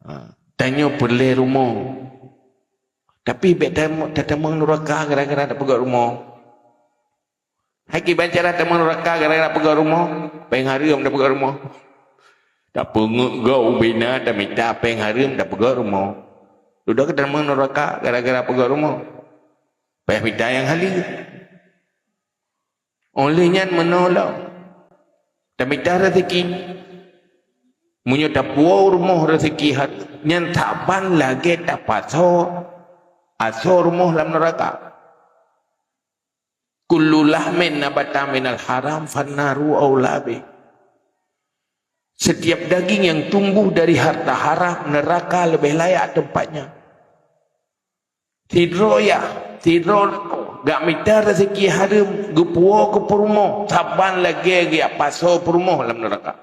Ha, tanyoe peureulée rumoh. Tapi bék tam-, tatamong nuraka gara-gara tapeugöt rumoh. Hai kiban cara tamong nuraka gara-gara peugöt rumoh, péng hareuem tapeugöt rumoh. Tapeungeuet gob ubé na tamita péng hareuem tapeugöt rumoh. Dudoe keu tamong nuraka gara-gara peugöt rumoh. Payah mita nyang haleue. Óh lheueh nyan meunoe lom, tamita raseuki. Meunyoe tapuwoe rumoh raseuki hareuem, nyan saban lagée tapasoe asoe rumoh lam nuraka. "Kullu lahmin nabata minal haram fannaru aula bih." Setiap daging yang tumbuh dari harta haram, neraka lebih layak tempatnya. Sidroe yah, sidroe lakoe, geumita raseuki hareuem, geupuwoe keu peurumoh, saban lagée geujak pasoe peurumoh lam nuraka.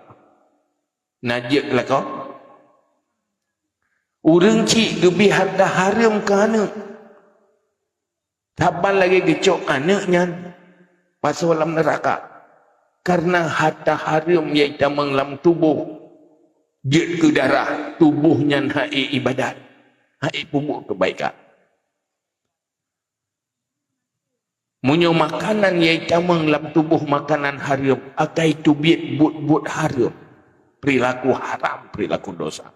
Na jeuet lakoe. Ureuëng chik geubri hareuem keu aneuëk. Saban lagée geucok aneuëk nyan pasoe lam neuraka. Kareuna hareuem nyang tamong lam tuboh jeuet keu darah, tuboh nyan hana iék ibadat, hana iék peubuet keubaikan. Meunyoe makanan nyang tamong lam tuboh makanan hareuem, akai teubiet buet-buet hareuem, peurilaku haram, peurilaku dosa.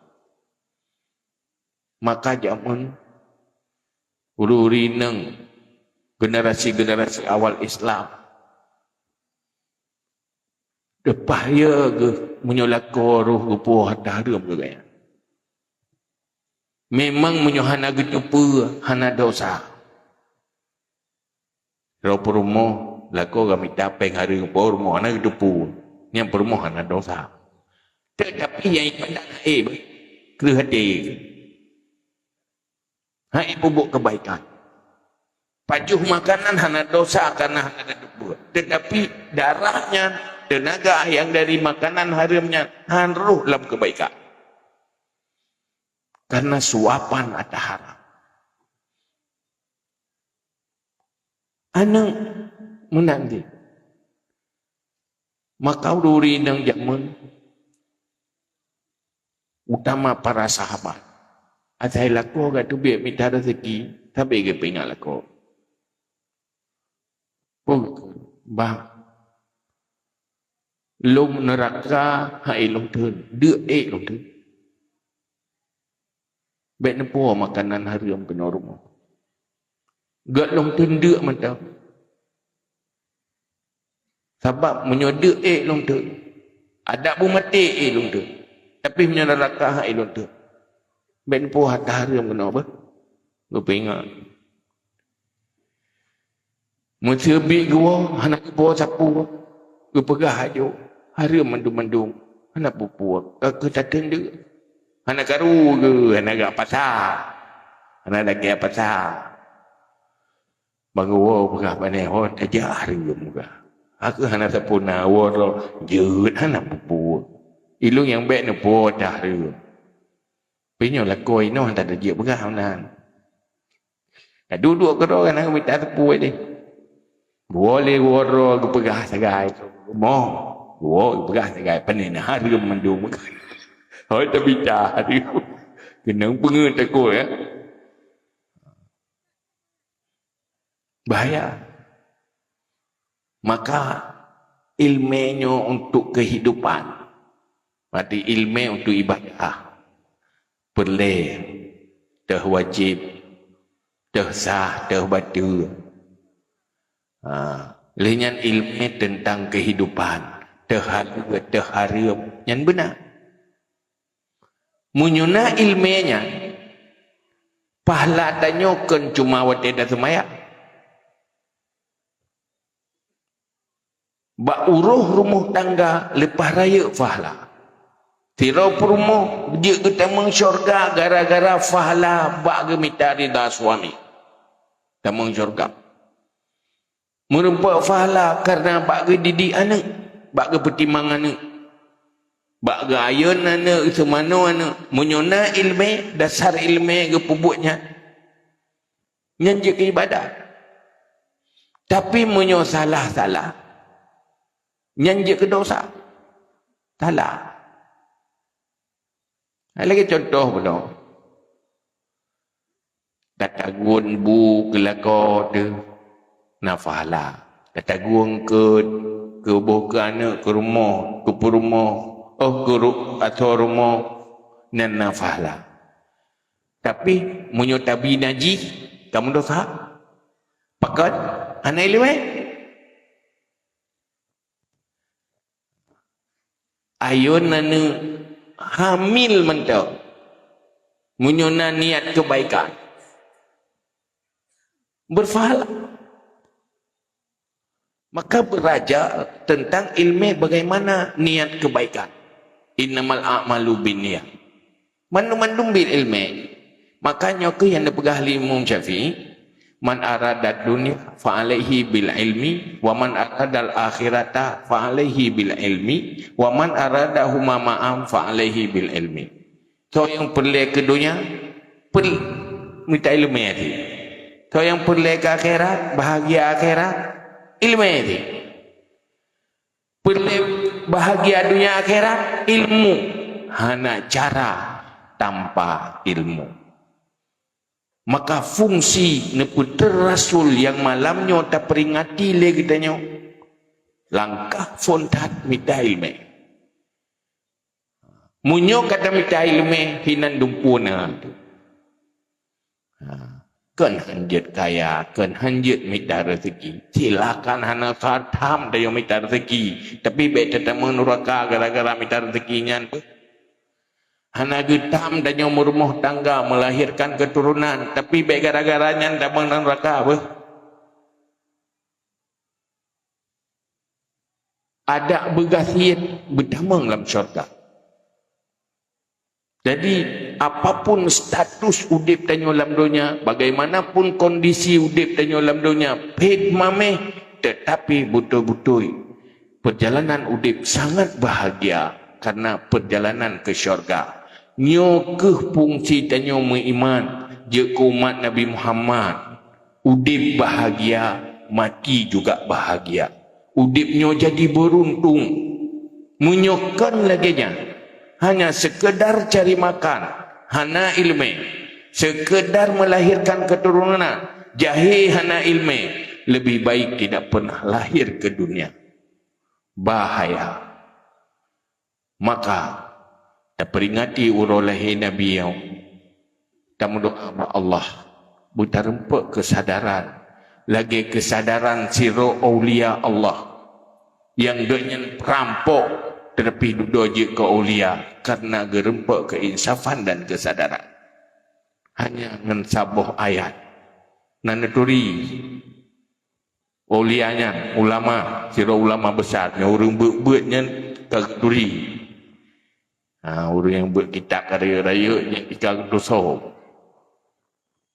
Maka jameun ureuëng-ureuëng inong, generasi-generasi awal Islam, teupah ye geuh meunyoe lakoe roh geupuwoe hareuem keu gaya. Memang meunyoe hana geuteupeue, hana dosa. Droe peurumoh, lakoe ka mita péng hareuem, peurumoh hana geuteupeue, nyang peurumoh hana dosa. Teutapi nyang ipadan hana ék, kreueh até, hana ék peubuet keubaikan. Pajoh makanan hana dosa kareuna hana geuteupeue. Teutapi darah nyan, teunaga nyang dari makanan hareuem nyan, han roh lam keubaikan. Kareuna suapan ata haram. Aneuëk meunan jih. Maka ureuëng-ureuëng inong jameun, utama para sahabat, asai lakoe ka teubiet mita raseuki, sabe geupeuingat lakoe. Peue geukheun? Bah, lom neuraka hana ék lom theun, deuk ék lom theun. Bék neupuwoe makanan hareuem keunoe rumoh. Gét lom theun deuk mantong. Sabab meunyoe deuk ék lom theun, adak beumaté ék lom theun. Tapi meunyoe neuraka hana ék lom theun, bék neupuwoe hareuem keunoe beuh. Geupeuingat. Meuseubiet geuwoe hana geupuwoe sapeue, geupeugah aju, hareuem mandum-mandum, hana peue-peue, ka keuh tateun deuk. Hana karu geuh, hana geupasa, hana lagée pasa. Ban geuwoe peugah bak nyoe, ho tajak hareuem geuh. Ka keuh hana sapeue na, woe droe jeuet hana peue-peue. Ilôn nyang bék neupuwoe ata hareuem. Pih nyoe lakoe inoe hana tajeuet peugah meunan. Ka duek-duek keudroe kan hana mita teupeu deh. Geuwoe lé geuwoe droe geupeugah sagai. Rumoh. Geuwoe geupeugah sagai. Pane na hareuem mandum. Hôi tabita hareuem. Keunong peungeut takot, ya. Bahaya. Maka, ilmé nyoe untuk kehidupan. Berarti ilmé untuk ibadah. Peureulée, teuh wajéb, teuh sah, teuh bateue. Ha, lheueh nyan ilmé teuntang kehidupan, teuh haleue, teuh hareuem, nyan beuna. Meunyoe na ilmé nyan, pahala tanyoe kon cuma watée taseumayang. Bak uroh rumoh tangga leupah rayeuk pahala. Sidroe peurumoh jeuet geutamong syurga gara-gara pahala bak geumita ridha suami. Tamong syurga. Meurumpok pahala kareuna bak geudidik aneuëk, bak geupeutimang aneuëk, bak geuayôn aneuëk, geuseumanö aneuëk. Meunyoe na ilmé, dasar ilmé geupeubuet nyan, nyan jeuet keu ibadat. Tapi meunyoe salah-salah, nyan jeuet keu dosa. Salah. Hai lagée cuntoh bunoe. Tataguen bu keu lakoe teuh na pahala. Tataguen keu, keu boh keu aneuëk, keu rumoh, keu peurumoh, oh keu ru-, asoe rumoh, nyan na pahala. Tapi meunyoe tabi najih, ka meudosa. Pakon? Hana ileumé. Ayôn aneuëk hamil mantong. Meunyoe na niat keubaikan, beurpahala. Maka beuraja teuntang ilmé bagaimana niat keubaikan. Innamal a'malu binniyat. Mandum-mandum biet ilmé. Maka nyoe kheueh nyang neupeugah lé Imam Syafi'i, "Man aradad dunya fa alaihi bil ilmi, wa man aradal akhirata fa alaihi bil ilmi, wa man aradahuma ma'an fa alaihi bil ilmi." Soe nyang peureulée keu donya, peul-, mita ileumé cit. Soe nyang peureulée keu akhirat, bahagia akhirat, ileumé cit. Peureulée bahagia donya akhirat, ilmu. Hana cara tanpa ilmu. Maka fungsi neupeutrön rasul nyang malam nyoe taperingati lé geutanyoe, langkah phôn that mita ileumé. Meunyoe ka tamita ileumé, hinan dumpeue na. Ha, kon hanjeuet kaya, kon hanjeuet mita reuzeki. Silakan, hana satam tanyoe mita reuzeki, tapi bék tatamong nuraka gara-gara mita reuzeki nyan. Hana geutam tanyoe meurumoh tangga, meulahirkan keuturonan, tapi bék gara-gara nyan tamong nuraka beuh. Adak beugasien beutamong lam syurga. Jadi, apapun status udeb tanyoe lam donya, bagaimanapun kondisi udeb tanyoe lam donya, phét maméh, tetapi beutôi-beutôi peurjalanan udeb sangat bahagia karena peurjalanan keu syurga. Nyoe kheueh fungsi tanyoe meuiman jeuet keu umat Nabi Muhammad. Udeb bahagia, mati juga bahagia. Udeb nyoe jadi beuruntung. Meunyoe kon lagée nyan, hanya seukeudar cari makan, hana ileumé, seukeudar meulahirkan keuturonan, jahé hana ileumé, leubeh baik tidak pernah lahir ke dunia. Bahaya. Maka, taperingati uroe lahé Nabi nyoe, tameudoá bak Allah, beutareumpok keusadaran, lagée keusadaran sidroe aulia Allah, nyang geuhnyan peurampok, teutapi dudoe jeuet keu aulia kareuna geureumpok keuinsafan dan keusadaran. Hanya ngon saboh ayat. Na neuturi, aulia nyan, ulama, sidroe ulama besar, nyang ureuëng beuet-beuet nyan ka geuturi. Ha, ureuëng nyang beuet kitab ka rayeuk-rayeuk nyan ka geutusoe.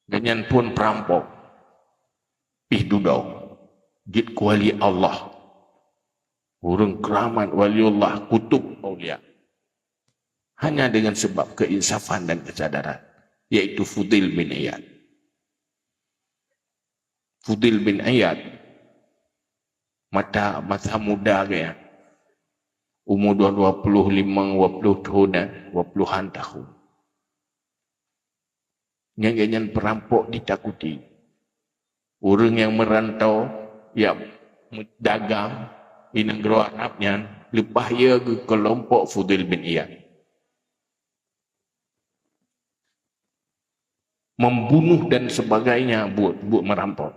Geuhnyan phon peurampok. Pih dudoe. Jeuet keu wali Allah. Ureuëng keuramat waliullah, kutub aulia. Hanya dengan sebab keinsafan dan kesadaran, yaitu Fudail bin Iyad. Fudail bin Iyad, mata, masa muda geuhnyan, umu dua, dua puluh limong, dua puluh tahunan, dua puluhan tahun. Nyang geuhnyan peurampok ditakuti. Ureuëng nyang meurantau, nyang meudagang di nanggroe Arab nyan, leupah yö geukelompok Fudail bin Iyad. Membunuh dan sebagainya buet, buet meurampok.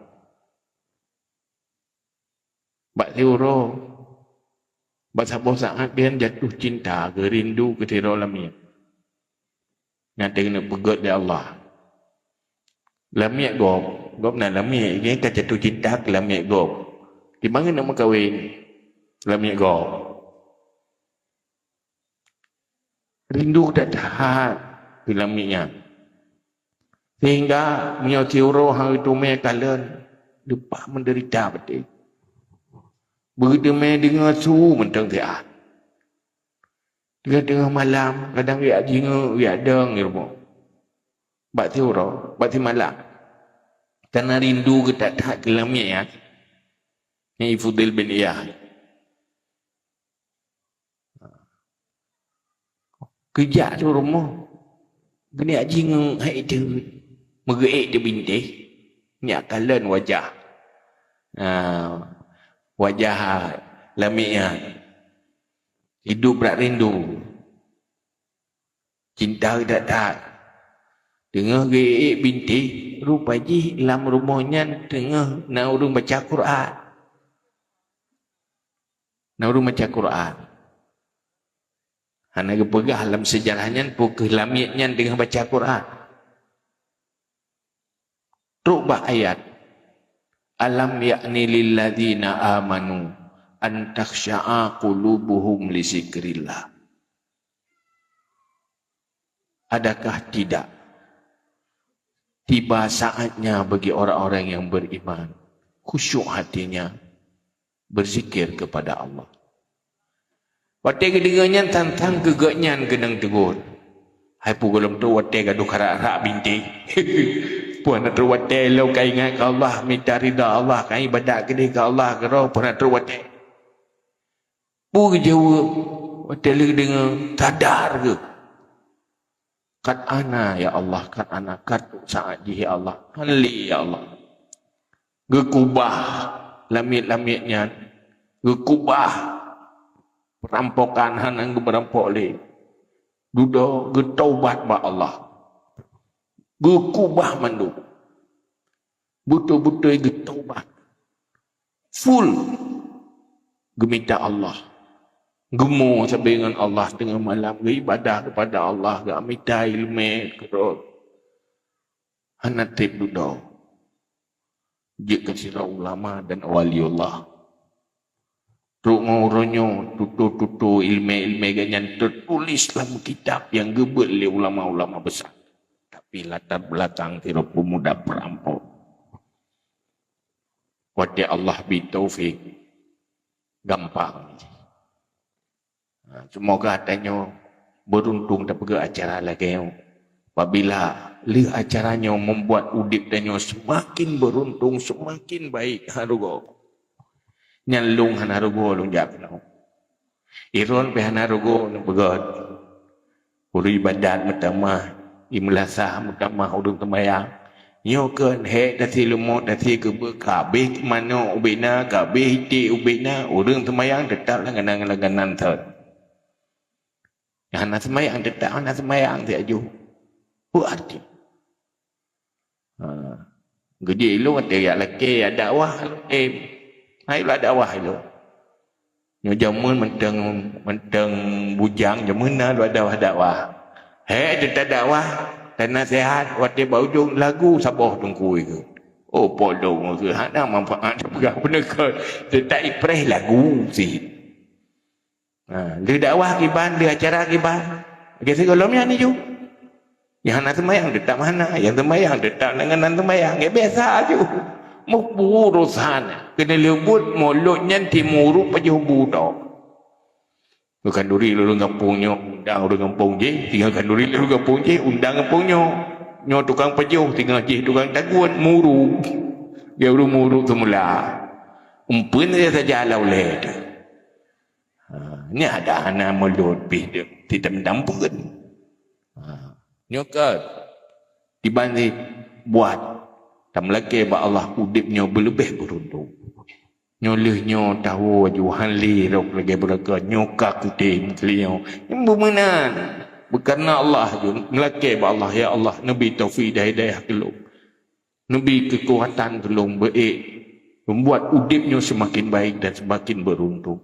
Bak siuroe, bak saboh saát geuhnyan jatuh cinta, geurindu keu sidroe lamiet. Nyang teungoh neupeugét lé Allah. Lamiet gob, gob na lamiet, geuhnyan ka jatuh cinta keu lamiet gob. Kiban geuhnyan neuk meukawen lamiet gob. Rindu that-that keu lamiet nyan. Sehingga meunyoe siuroe han geuteumé kalon, leupah meudeurita baté. Beugeuteumé deungoe su mantong siat. Teungoh-teungoh malam, kadang geujak jingeuk, geujak dong di rumoh. Bak siuroe, bak simalam. Kareuna rindu geuthat-that keu lamiet nyan. Nyan Fudail bin Iyad. Geujak u rumoh, geunyak jingeuk hai deuet, meugeuék teubintéh, nyak kalon wajah, ah, wajah lamiet nyan. Hidup brat rindu, cinta that-that. Teungoh geuék bintéh, rupa jih lam rumoh nyan teungoh na ureuëng baca Quran. Na ureuëng baca Quran. Hana geupeugah lam seujarah nyan peu kheueh lamiet nyan teungoh baca Quran. Trok bak ayat, "Alam ya'ni lilladzina amanu an takhsya'a qulubuhum li zikrillah." Adakah tidak Tiba saatnya bagi orang-orang yang beriman, khusyuk hatinya, berzikir kepada Allah. Watée geudeungoe nyan, tantang keu geuh nyan keunong teugor. Hai peue gohlom trok watée gadôh karak-rak bintéh. Peue hana trok watée lôn ka ingat keu Allah, mita ridha Allah, ka ibadat keudeh keu Allah keudroe, peue hana trok watée. Peue geujaweueb watée lheueh deungoe, sadar geuh. Qad ana ya Allah, qad ana, qad saát jih ya Allah, han lé ya Allah. Geukubah lamiet-lamiet nyan, geukubah peurampokan hana geupeurampokan lé. Dudoe geutaubat bak Allah. Geukubah mandum. Beutôi-beutôi geutaubat. Full geumita Allah. Geumo sabe ngon Allah teungoh malam, geuibadah kepada Allah, geumita ileumé keudroe. Hana treb dudoe. Jeuet keu sidroe ulama dan waliullah. Trok ngon uroe nyoe, tutoe-tutoe ileumé-ileumé geuh nyan teutuléh lam kitab nyang geubeuet lé ulama-ulama besar. Tapi latar belakang sidroe peumuda peurampok. Watée Allah bri taufik, gampang. Ha, seumoga tanyoe beuruntung tapeugét acara lagée nyoe. Apabila lheueh acara nyoe membuat udeb tanyoe seumaken beuruntung, seumaken baik, ha, rugoe. Nyan lôn hana rugoe lôn jak keunoe. Iron pih hana rugoe lôn peugét. Ureuëng ibadat meutamah, imeulasah meutamah ureuëng seumayang. Nyoe keuh hék tasie leumô, tasie keubeue, ka abéh manok ubé na, ka abéh iték ubé na, ureuëng seumayang teutap langganan-langganan thon. Nyang hana seumayang teutap hana seumayang siat jih. Peue arti? Ha. Geujak ilôn watée jak lakée, jak dakwah, eh, hai lôn dakwah ilôn. Nyoe jameun mantong, mantong bujang, jameun na lôn dakwah-dakwah. Hék teutap dakwah, tanaseuhat, watée bak ujong lagu saboh teungku ikot. Oh, po lôn keuh hana manfaat peugah peuneukot, teutap ipreh lagu cit. Ha, lheueh dakwah kiban, lheueh acara kiban. Lagée sigohlom nyan ju. Nyang hana seumayang teutap hana, nyang seumayang teutap deungon hana seumayang. Ya biasa ju. Muburosan. Keuneulheueh buet mulod nyan timurup pajoh buto. Khanduri ureuëng gampông nyoe, undang ureuëng gampông jih, tinggai khanduri ureuëng gampông jih, undang gampông nyoe. Nyoe tukang pajoh, tinggai jih tukang tagun, muru. Dia ureuëng muru seumula. Umpeuen saja lau lé tu. Ha, nyan ada hana mulod pih deuek, sitam dampeuen. Ha, nyoe ka diban buat tameulakée bak Allah udeb nyoe beuleubeh beuruntung. Nyoe lheueh nyoe tawoe aju han lé rot lagée beureukat nyoe ka kutem keuliau. Nyoe beumeunan. Beukareuna Allah aju meulakée bak Allah, "Ya Allah, neubi taufik dan hidayah keu lôn." Neubi keukuatan keu lôn beuék, membuat udeb nyoe seumaken baik dan seumaken beuruntung.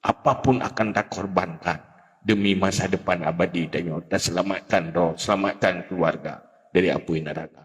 Apapun akan takorbankan demi masa depan abadi tanyoe, taseulamatkan droe, seulamatkan keuluwarga dari apui neuraka.